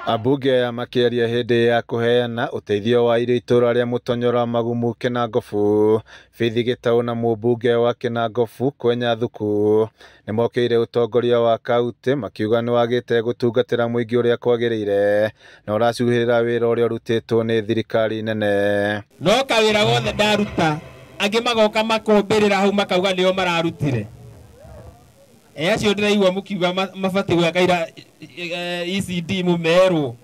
Ambunge aya makĩaria hĩndĩ ya kũheana ũteithio wa irio itũra rĩa Mũtonyora Magumu Kĩnangobu, Faith Gĩtaũ na mũmbunge wa Kĩnangobu Kwenya Thuku nĩmokĩrĩire ũtongoria wa kaunti makiuga nĩwagĩte gũtungatĩra mũingĩ ũrĩa kwagĩrĩire na ũracuhĩrĩra wĩra ũrĩa ũrutĩtwo nĩ thirikari nene. No kawĩra wothe ndaruta angĩ magoka makombĩrĩra hau makauga nĩo mararutire. Acio ndĩraigua mũkiuga mabatiĩ gwaka ira ECD mũmerwo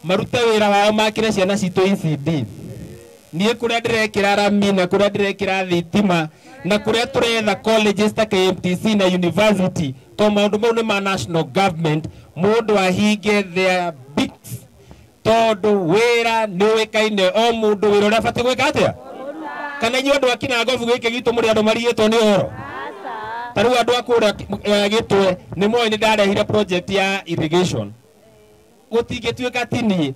marute wĩra wao makĩre ciana citũ ECD. Niĩ kũrĩa ndĩrekĩra rami na kũrĩa ndĩrekĩra thitima na kũrĩa tũretha colleges ta KMTC na university, to maũndũ mau nĩ ma national government, mũndũ ahinge their beaks tondũ wĩra nĩ ũĩkaine o mũndũ wĩra ũrĩa abatiĩ gwĩka atĩa. Kana inyuĩ andũ a Kĩnangobu gĩkĩ gitũ mũrĩ andũ marigĩtwo nĩ ũhoro? Ta rĩu andũ a kũrĩa Gĩtwe nĩ moĩ nĩ ndarehire project ya irrigation. Gũtingĩtuĩka ti niĩ.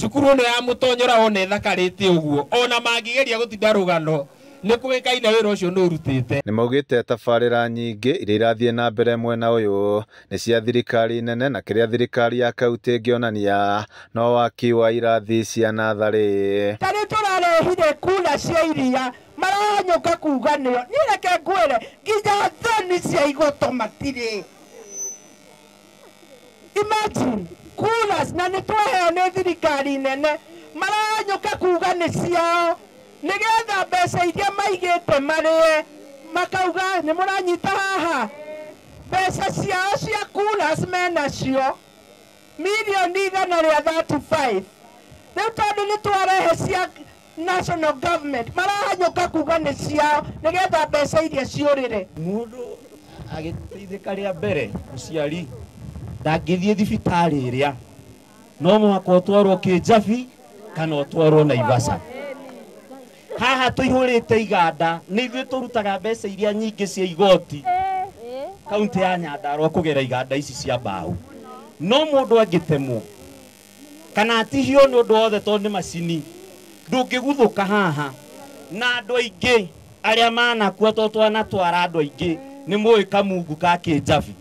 Cukuru ĩno ya Mũtonyora ona ĩthakarĩte ũguo, ona mangĩgeria gũtinda rũgano nĩ kũĩkaine wĩra ũcio nĩ ũrutĩte. Nĩmaugĩte tabarĩra nyingĩ iria irathiĩ na mbere mwena ũyũ nĩ cia thirikari nene na kĩrĩa thirikari ya kaunti ĩngĩonania no waki wa irathi cia natharĩ. Ta rĩu tũrarehire kura cia iria maranyũka kuga nĩo. Niĩ reke ngwĩre nginya thoni cia igoto matirĩ. Imagine kura na nĩ twaheo nĩ thirikari nene maranyũka kuga nĩ ciao nĩgetha mbeca iria maigĩte marĩe makauga nĩ mũranyita haha. Mbeca ciao cia kura menacio mirioni 135. Rĩu tondũ nĩ twarehe cia national government marahanyũka kuga nĩ ciao nĩgetha mbeca iria ciũrĩre. Mũndũ agĩteithĩka rĩa mbere mũciari ndangĩthiĩ thibitarĩ ĩrĩa no mũhaka ũtwarwo Kĩnjabi kana ũtwarwo Naivasha. Haha tũihũrĩte iganda nĩ ithuĩ tũrutaga mbeca iria nyingĩ cia igoti kaunti ya Nyandarua kũgera iganda ici cia mbaũ. No mũndũ angĩtemwo kana atihio nĩ ũndũ wothe tondũ nĩ macini ndũngĩguthũka haha. Na andũ aingĩ arĩa manakua tondũ twanatwara andũ aingĩ nĩ mũĩ kamungu ka Kĩnjabi,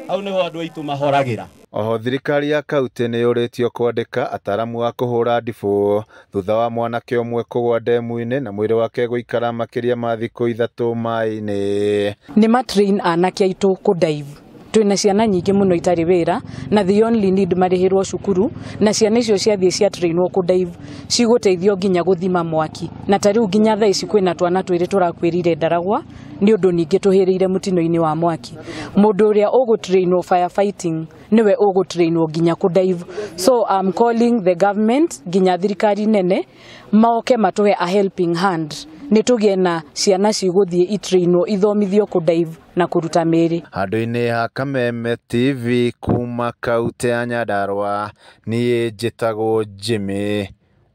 hau nĩho andũ aitũ mahoragĩra. Oho thirikari ya kaunti nĩ yũrĩtio kwandĩka ataaramu a kũhũra ndibũ thutha wa mwanake ũmwe kũgwa ndemu-inĩ na mwĩrĩ wake gũikara makĩria ma thikũ 3 maĩ-inĩ. Nĩ matrain anake aitũ kũdive. Twĩna ciana nyingĩ mũno itarĩ wĩra na the only need marĩhĩrwo cukuru, na ciana icio ciathiĩ cia trainwo kũdive cigũteithio nginya gũthima mwaki. Na ta rĩu nginya thaa ici kwĩna twana twĩrĩ tũrakuĩrire Ndaragwa nĩ ũndũ ningĩ tũhĩrĩire mũtino-inĩ wa mwaki. Mũndũ ũrĩa ũgũtrainwo firefighting nĩwe ũgũtrainwo nginya kũdive. So I'm calling the government nginya thirikari nene maoke matũhe a helping hand nĩ tũgĩe na ciana cigũthiĩ itrainwo ithomithio kũdive na kũruta mĩĩrĩ. Handũ-inĩ ha Kameme TV kuma kaunti ya Nyandarua, niĩ njĩtagwo Jimmy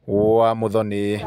wa Muthoni.